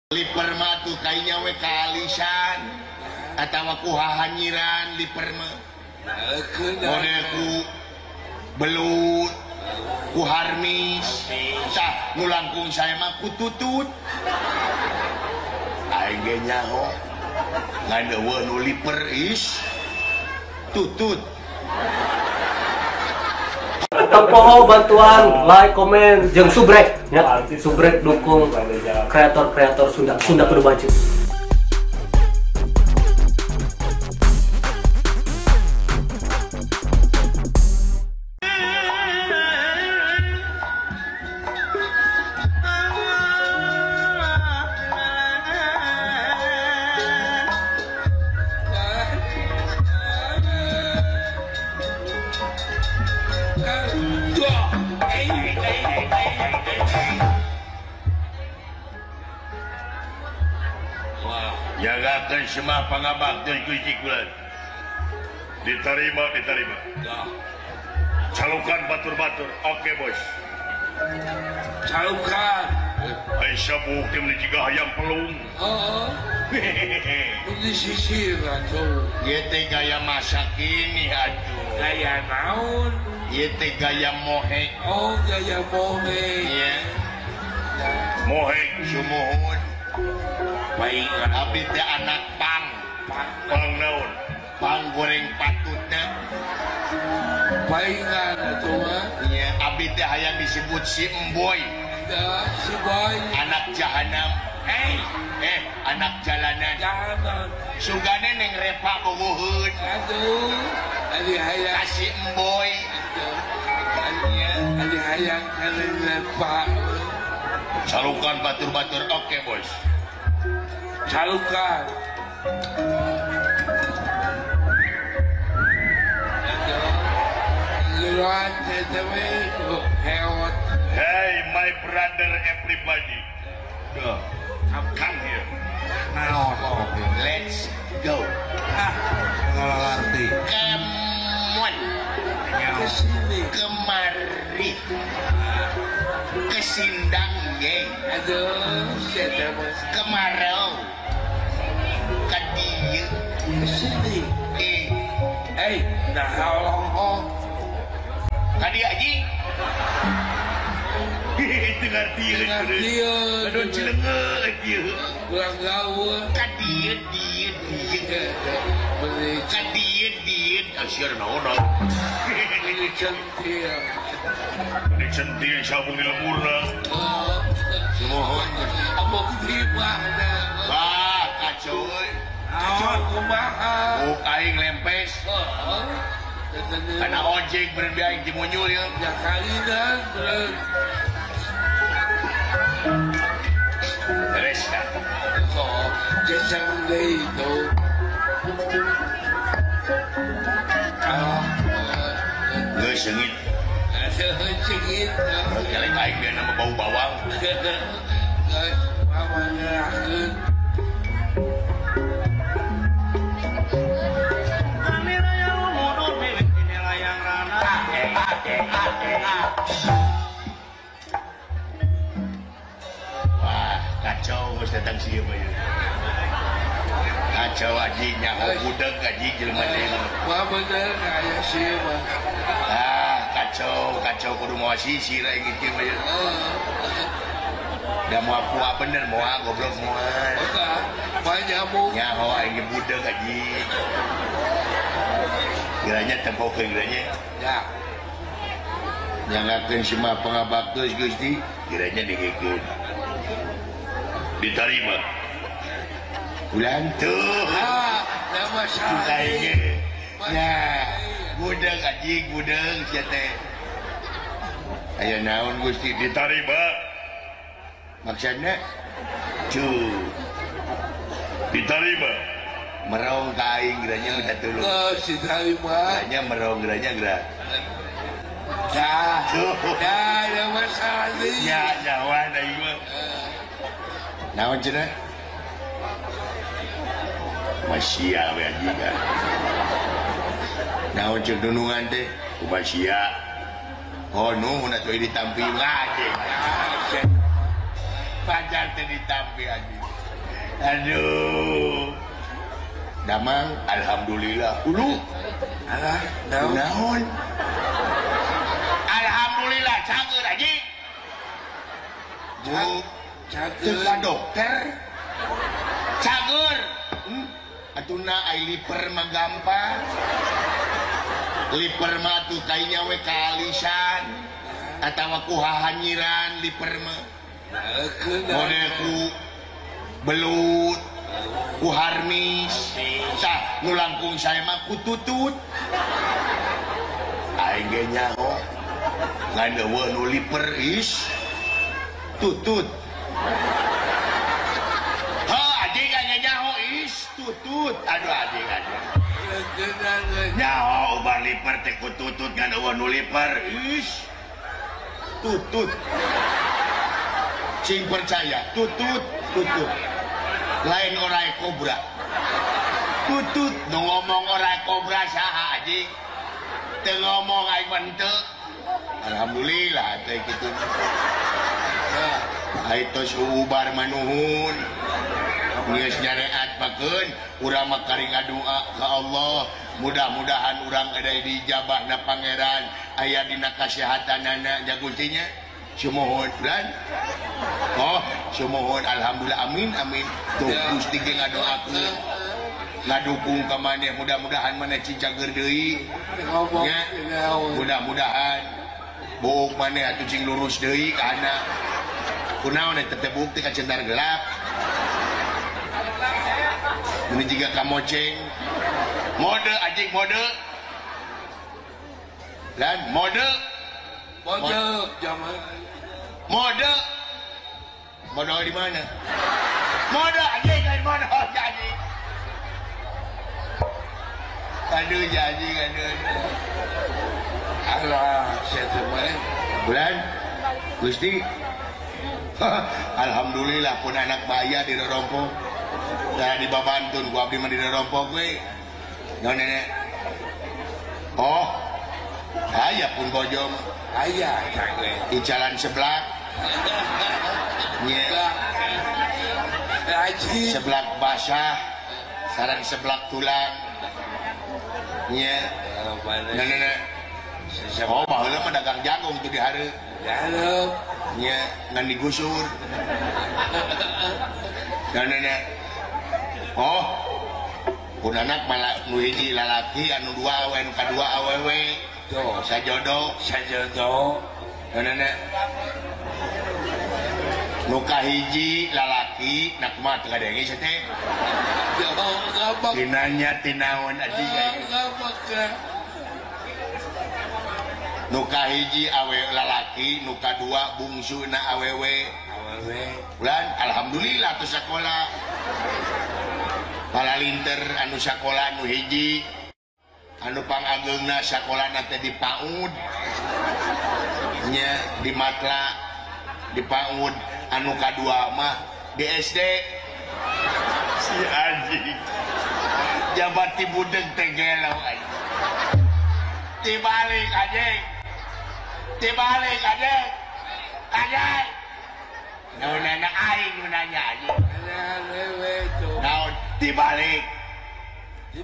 Liper mah tuh kayaknya we kaalisan atawa ku hahanyiran liper mah model ku belut ku harmis tah nu langkung saya mah ku tutut aing ge nyaho ngan eueuh nu liper is tutut. Tempoho bantuan, like, komen, jeung subrek ya, subrek dukung kreator-kreator Sunda, Sunda kudu maju. Jagakan semua pangabakti Gusti kula. Diterima, diterima. Calukan batur-batur. Oke, bos. Calukan. Aisyah bukti meuni jiga hayam pelung. Heeh. Meuni sisir atuh. Ieu teh gaya masak ini atuh. Gaya naon? Ieu teh gaya mohe. Oh, gaya mohe. Iya. Mohe sumuhun. Baik, abdi teh anak pang. Pang naon? Pang goreng patutna. Paingan atuh mah. Iya, abdi teh hayang disebut si Emboy. Si Boy. Anak jahanam. Hey, anak jalanan. Jalanan. Sugane neng repa bogoheun. Aduh, adi hayang ka si Emboy. Aduh. Adi hayang ka neng repa. Calukan batur-batur. Oke, bos. Calukan. Hey, my brother, everybody. Come here. Now, let's go. Come on. Kesini. Kemari. Kesindang ye. Aduh, kemarau. Kadieu. Kesini. Eh, nah Allah. Kadi aji. Itu ngartieun. Ngartieun. Aduh cileungeut ieu. Kurang gawe. Kadieu dieu dieu. Kadieu dieu. Asyir naon naon. Ini centil. Ini centil sabung di lemurna. Sumuhun. Abong tibana. Wah, kacau euy. Kacau kumaha. Buk aing lempes. Heeh. Karena ojek berhenti aing dimunyul ya. Ya kalinan beren. Beres dah. Sok, jejang deui tuh. Ah, geus seungit. Seungit. Kelek aing dia nama bau bawang. Geus mama ngerakeun. Wah, kacau geus datang sieu mah. Kacau anjing nyaho budeg anjing jelema teh. Wah bener aya sieu mah. Ah, kacau, kacau kudu mawa sisir aing kieu mah. Da moal puah bener moal goblok moal. Banyak nyaho aing ge budeg anjing. Kiranya tempokeun kiranya. Ya. Nyangakeun semua pangabaktos Gusti, kiranya dikekeun. Diterima. Ulang tuh. Ah, nama saya. Ya, gudeg anjing gudeg sia teh. Aya naon Gusti diterima. Maksudna? Tuh. Diterima. Merong ka aing geranya udah tulung. Oh, diterima. Geranya merong geranya gerak. Ya, ya, nama saya. Ya, nyawa da ieu mah. Naon cenah? Masia we anjing. Naon ceuk nunungan teh? Kumasia. Oh, nuhun atuh ditampi anjing. Pajar teh ditampi anjing. Aduh. Damang alhamdulillah. Ulu. Alah, naon? Alhamdulillah cager anjing. Bu, cager ka dokter. Cager. Atuna ai liper mah gampang. Liper mah atuh kainya we kaalisan atawa ku hahanyiran liper mah. Mode ku belut, ku harmis, tah nu langkung saya mah ku tutut. Aing ge nyaho ngan eueuh nu liper is tutut. Ha anjing ge nyaho is tutut. Aduh anjing aduh. Nyaho ubar liper teh ku tutut ngan eueuh nu liper is tutut. Cing percaya tutut tutut. Lain orai kobra. Tutut nu ngomong orai kobra saha anjing? Teu ngomong aing mah henteu. Alhamdulillah teh kitu. Ai tos ubar manuhun. Geus nyareat pakeun urang mah kari ngadua ka Allah. Mudah-mudahan urang ada dijabahna pangeran, aya dina kasehatanana ja Gusti nya. Sumuhun dan oh sumuhun alhamdulillah amin amin. Tuh Gusti ge ngadoakeun ngadukung ka maneh mudah-mudahan maneh cicager deui nya. Mudah-mudahan buuk maneh atuh cing lurus deui ka anak. Kunaon eta teh buuk teh ka cendar gelap. Ini jiga kamoceng. Mode anjing mode. Dan mode mode zaman mode modal di mana? Mode anjing lain mode anjing. Aduh anjing aduh. Alah saya teman. Bulan Gusti. Alhamdulillah pun anak bahaya di Rorompok. Nah di Babantun gua abdi mah di Rorompok we. Naon nenek? Oh. Aya pun bojo mah. Aya cangge. Di jalan seblak. Nya. Seblak basah, sareng seblak tulang. Nya. Nenek. Oh, baheula mah dagang jagung tuh di hareup. Hareup. Nya ngan digusur. Nenek. Oh. Pun anak malah nu hiji lalaki anu dua awe anu kadua awewe. Tuh, sajodo, sajodo. Nenek. Nu kahiji lalaki, nah kumaha teu kadenge sia teh? Dinanya tinaon anjing. Nu kahiji awe lalaki, nu kadua bungsuna awewe. Awewe. Bulan alhamdulillah tuh sakola. Palalinter anu sakola anu hiji. Anu pangageungna sakolana teh di PAUD. Nya di Matla, di PAUD. Anu kadua mah di SD. Si anjing. Jabat ti budeg teh gelo anjing. Tibalik anjing. Tibalik anjing. Anjing. Naon nanya aing nu nanya anjing. Naon tibalik.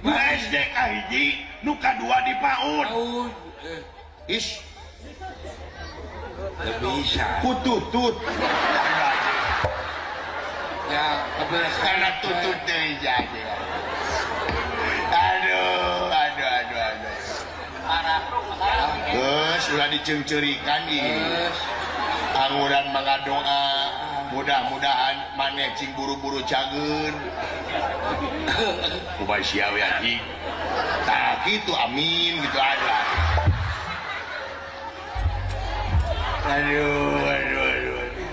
Nu SD kahiji, nu kadua di PAUD. Is. Bisa. Kututut. Ya, karena tutut deui jadi. Aduh, aduh, aduh, aduh. Geus ulah diceungceurikan ieu. Anguran mangadoa, mudah-mudahan maneh cing buru-buru cager. Kumaha sia we anjing. Tah kitu amin gitu aja. Aduh, aduh, aduh, aduh.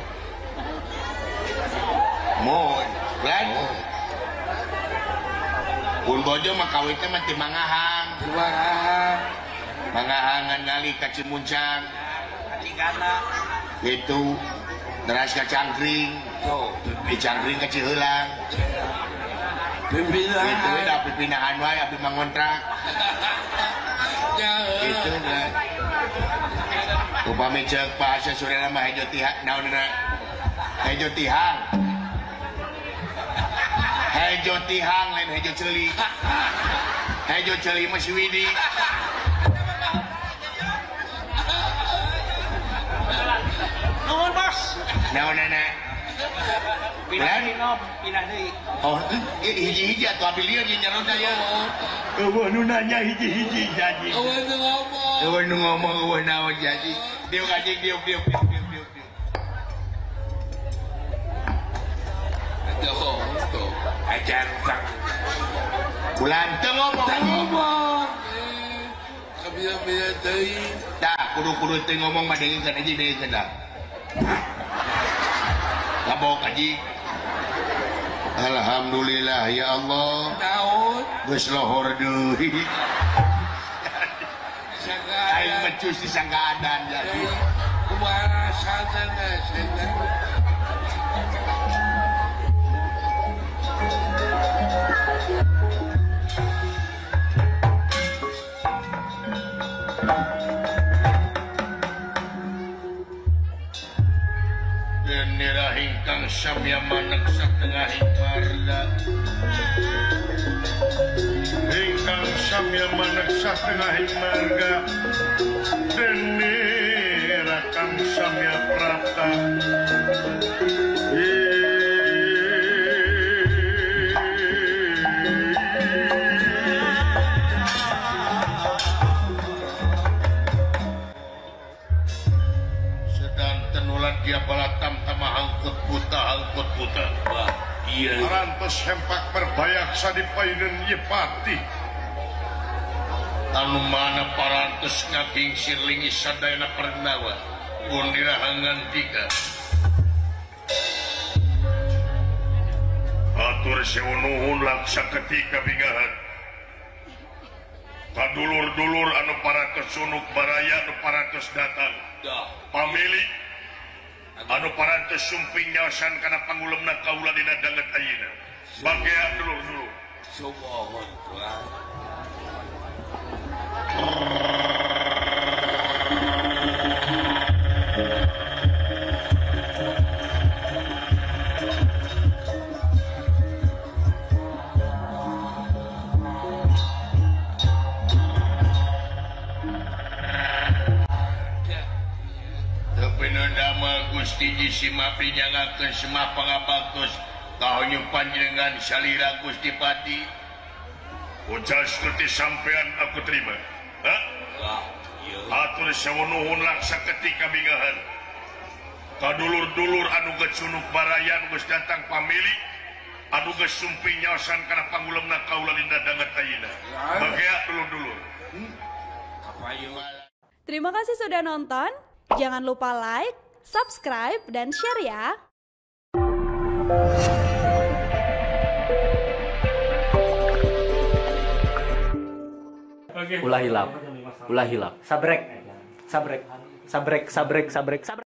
Mohon, lan. Pun bojo mah kawin teh mah ti Mangahang. Mangahang. Mangahangan ngali ka Cimuncang. Katinggana. Gitu. Teras ka Cangkring. Tuh, di Cangkring ka Ciheulang. Pipinahan. Gitu we da pipinahan wae abdi mah ngontrak. Gitu lah. Upami ceuk bahasa Sunda mah hejo tihang naonna? Hejo tihang. Hejo tihang lain hejo ceuli. Hejo ceuli mah si Widi. Nuhun bos. Naonana? Pindah deui, pindah deui. Oh, hiji-hiji atuh abdi lieu jeung nyaronda ya. Eueuh nu nanya hiji-hiji jadi. Eueuh nu ngomong. Eueuh nu ngomong eueuh naon jadi. Diuk anjing diuk diuk diuk diuk diuk. Aduh, tuh. Ajan sang. Bulan teu ngomong. Teu ngomong. Kabila-bila teuing. Tah, kudu-kudu teu ngomong mah deungkeun anjing deungkeun dah. Labok aji. Alhamdulillah ya Allah. Naon? Geus lohor deui. Aing mecus disangka adan jadi. Kumaha rasana teh? Nira ingkang samya manek satengahing marga. Ingkang samya manek satengahing marga. Denira kang samya prapta. Dia balatam tama hangkut puta hangkut puta. Wah, iya. Parantos hempak perbayaksa di payunun Yepati. Anu mana parantos ngagingsir lingis sadayana pernawa. Gundira hangantika. Atur sewu nuhun laksa ketika bingahan. Kadulur-dulur anu parantos sunuk baraya anu parantos datang. Pamili anu parantos sumping nyaosan kana pangulemna kaula dina danget ayeuna. Bagea dulur-dulur. Sumuhun tuan. Gusti Simapri nyangakeun semah pangabaktos kahonyu panjenengan salira Gusti Pati. Ujas tuti sampean aku terima. Ha? Atur sewu nuhun laksa ketika bingahan. Kadulur-dulur anu geus baraya anu geus datang pamili anu geus sumping nyaosan kana pangulemna kaula dina danget ayeuna. Bagea dulur-dulur. Terima kasih sudah nonton. Jangan lupa like, subscribe, dan share ya. Ulah hilap, ulah hilap. Sabrek, sabrek, sabrek, sabrek, sabrek, sabrek.